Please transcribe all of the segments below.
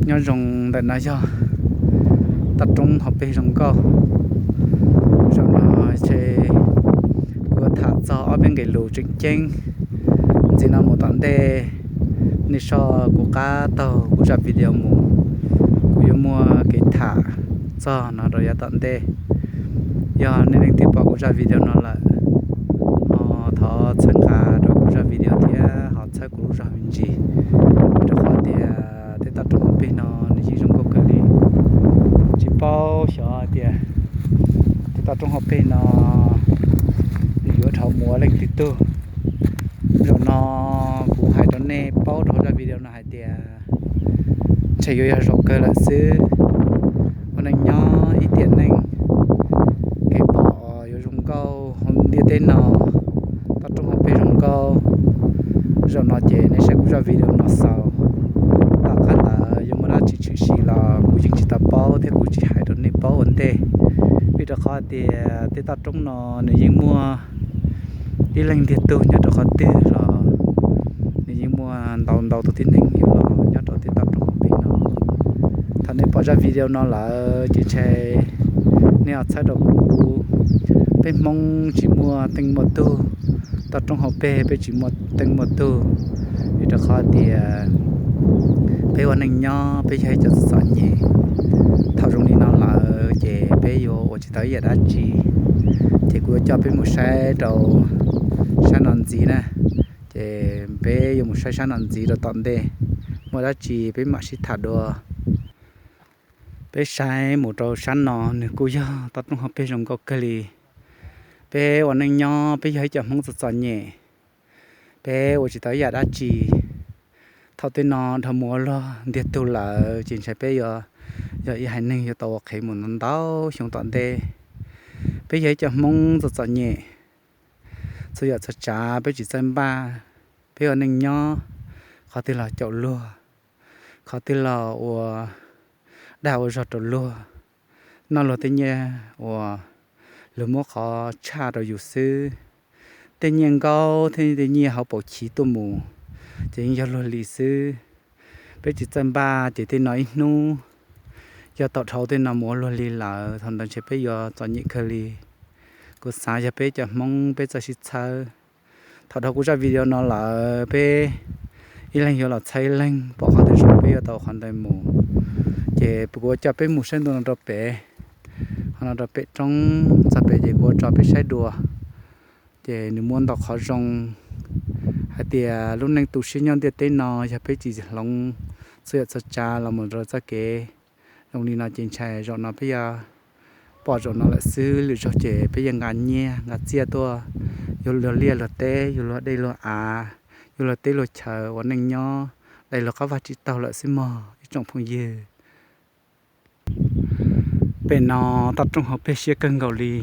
Nyob zoo, ntawm no yog toj roob hauv pes zoo nkauj. Zaum no ces kuv yuav tham txog ob peb nqe lus tseem ceeb. Ntxiv no mus tom ntej, nej soj kuv qab taug kuv zaj video mus, kuv yuav muaj kev tham txog no rau yav tom ntej. Yog nej leej twg pom kuv zaj video no lawm, ho thov txhawb nqa rau kuv zaj video thiab ho txhawb kuv lub zog me ntsis, rau qhov tias tej toj roob hauv pes no nws yeej zoo nkauj kawg li. Tsis paub xyov tias tej toj roob hauv pes no nws yuav dhau mus ua leej twg tug. Zaum no kuv hais rau nej paub rau hauv zaj video no hais tias ntshe yuav yog zaum kawg lawm xwb. Ua neej nyob ib tiam neej, kev pom yuav zoo nkauj hauv ntiaj teb no, toj roob hauv pes zoo nkauj. Zaum no ces nej saib kuv zaj video no xaus. Tom qab ntawd yuav muaj dab tsi tshwm sim los kuv yeej tsis tau paub thiab kuv tsis hais rau nej paub ua ntej, vim rau qhov tias tej toj roob no nws yeej muaj ib leeg ntiag tug nyob rau qhov twg los nws yeej muaj ntau ntau tus tib neeg yuav los nyob rau tej toj roob hauv pes no. Thaum nej pom zaj video no lawm ces ntshe nej ho txhawb rau kuv. Peb Hmoob tsis muaj teej muaj tug, toj roob hauv pes peb tsis muaj teej muaj tug, vim rau qhov tias peb ua neej nyob peb yog ib co txom nyem. Thaum zoo li no lawm ces peb yuav ua tsis tau ib yam dab tsi. Ces kuv yuav coj peb mus saib rau sab no ntxiv na. Ces peb yuav mus saib sab no ntxiv rau tom ntej, muaj dab tsi peb mam sib tham dua. Peb saib mus rau sab no, nws kuj yog toj roob hauv pes zoo nkauj kawg li. Peb ua neej nyob peb yog ib co Hmoob txom txom nyem, peb ua tsis tau ib yam dab tsi. Thaum tej no dhau mus ua luag ntiag tug lawm ces ntshe peb yuav yog ib haiv neeg yuav tau ua qhev mus ntau ntau xyoo tom ntej. Peb yog ib co Hmoob txom txom nyem, txhua yam txhua tsav peb tsis txawj npaj. Peb ua neej nyob, qhov twg los caum luag, qhov twg los ua dag ua zog rau luag, noj luag tej nyiaj uas luag muab qhov tshaj rau yus xwb. Tej nyiaj nkaub thiab tej nyiaj hauv paus chiv tuaj mus ces yeej yog luag li xwb. Peb tsis txawj npaj ces tej no ib hnub yog tau dhau tej no mus ua luag li lawm, thaum ntawd ntshe peb yuav txom nyem kawg li. Kuv xav yog peb cov Hmoob peb txawj sib txhawb, thaum dhau kuv zaj video no lawm peb ib leeg yuav los txhawb ib leeg, pom qhov twg zoo peb yuav tau qhov ntawd mus. Ces kuv yuav coj peb mus saib ntu no rau pem, qhov no rau pem roob txog pem ces kuv yuav tso peb saib dua. Ces nws muaj ntau qhov zoo hais tias lub neej tu siab nyob ntiaj teb no yog peb tsis hloov txhua yam txhua tsav los mus rau txoj kev zoo li no ces ntshai zaum no peb yuav pom zaum no lawm xwb, lwm zaug ces peb yuav nqa nyiaj nqa txiaj tuaj yuav luag liaj luag teb, yuav luag dej luag av, yuav luag teb luag chaw ua neej nyob, dai luag qab vaj tsis taug lawm xwb mog ib tsoom phooj ywg. Pem no toj roob hauv pes siab kawg nkaus li.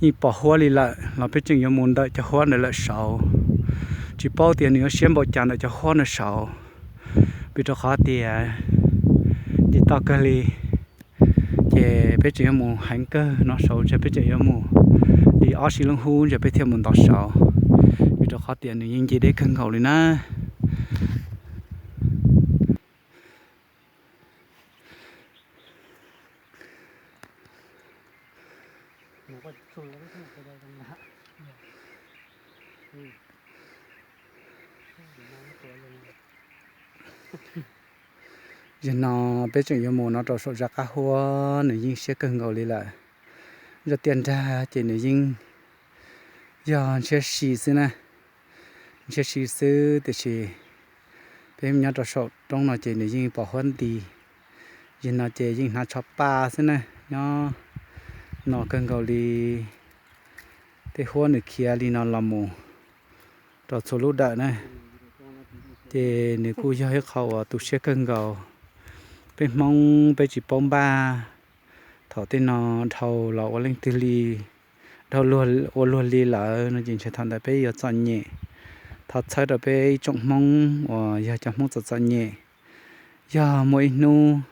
Yeej pom huab li lawm los peb tseem yuav mus ntawm cov huab ntawd lawm saud. Tsis paub tias nws yuav siab npaum cas ntawm cov huab ntawd saud, vim rau qhov tias nce toj kawg li. Ces peb tseem yuav mus heev kawg no saud, ntshe peb tseem yuav mus li ob sij lub hub ntshe peb thiaj mus ntau saud, vim rau qhov tias nws yeej nce deb kawg nkaus li na. Yog no peb tseem yuav mus no rau saum zaj qab huab, nws yeej siab kawg nkaus li lawm. Zaj tiaj nrag ces nws yeej yog ntshiab si xwb na, ntshiab si xwb tiam sis peb nyob rau saum roob no ces nws yeej pos huab nti. Yog no ces yeej hnav tsho pa xwb na, nyob no kawg nkaus li. Tej huab nws khiav li no los mus rau txhua lub dawm na, ces nws kuj yog ib qho uas tu siab kawg nkaus. Peb Hmoob peb tsis paub npaj, thaum tej no dhau los ua leej twg li, dhau ua luag li lawm no ces ntshe thaum ntawd peb yuav txom nyem. Thov txhawb rau peb ib tsoom Hmoob uas yog cov Hmoob txom txom nyem. Yog muaj ib hnub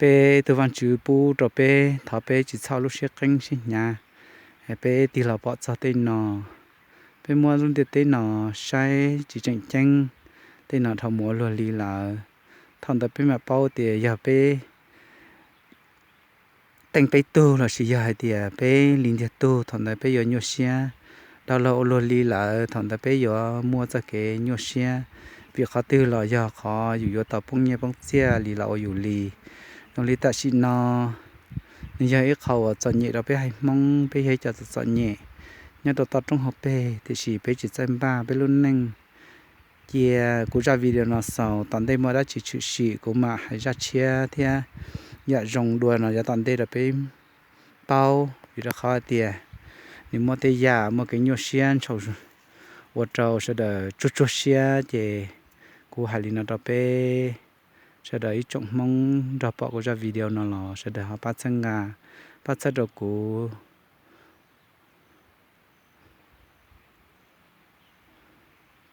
peb tus Vajtswv pub rau peb, thov peb tsis txhob lub siab qeeb siab hnyav, peb tig los pom txog tej no, peb muab lub ntiaj teb no saib tsis tseem ceeb, tej no dhau mus ua luag li lawm. thaum ntawd peb mam paub tias yog peb teej peb tug los sis yog hais tias peb li ntiag tug, thaum ntawd peb yuav nyuaj siab. Dab laug ua luag li lawm, thaum ntawd peb yuav muaj txoj kev nyuaj siab, vim qhov twg los yog qhov yus yuav tau poob nyiaj poob txiaj li los ua yus li. Zoo li tam sim no nws yog ib qho uas txom nyem rau peb haiv Hmoob, peb yog ib co txom txom nyem nyob rau toj roob hauv pes, tiam sis peb tsis txawj npaj peb lub neej. Cia kuv zaj video no xaus, tom ntej muaj dab tsi tshwm sim kuv mam hais zaj tshiab thiab yam zoo dua no yav tom ntej rau peb paub, vim rau qhov tias nws muaj tej yam muaj kev nyuaj siab ntshau ua rau sawv daws tsuag tsuag siab, ces kuv hais li no rau peb sawv daws ib tsoom Hmoob nrog pom kuv zaj video no los sawv daws ho pab txhawb nqa, pab txhawb rau kuv.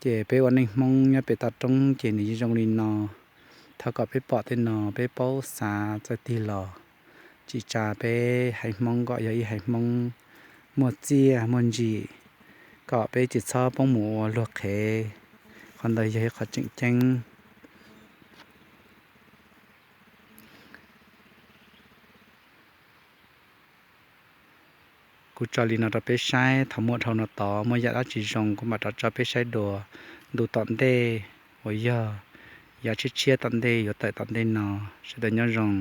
Ces peb ua neej Hmoob nyob pem toj roob ces nws yeej zoo li no. Thov kom peb pom tej no peb paub xav txawj tig los, tsim tsa peb haiv Hmoob kom yog ib haiv Hmoob muaj txiaj muaj ntsim, kom peb tsis txhob poob mus ua luag qhev. Qhov ntawd yog ib qho tseem ceeb. Kuv tso li no rau peb saib, thaum muaj dhau no tod muaj yam dab tsi zoo kuv mam rov tso peb saib dua ntu tom ntej uas yog yav tshiab tshiab tom ntej yuav tawm tom ntej no. Sawv daws nyob zoo.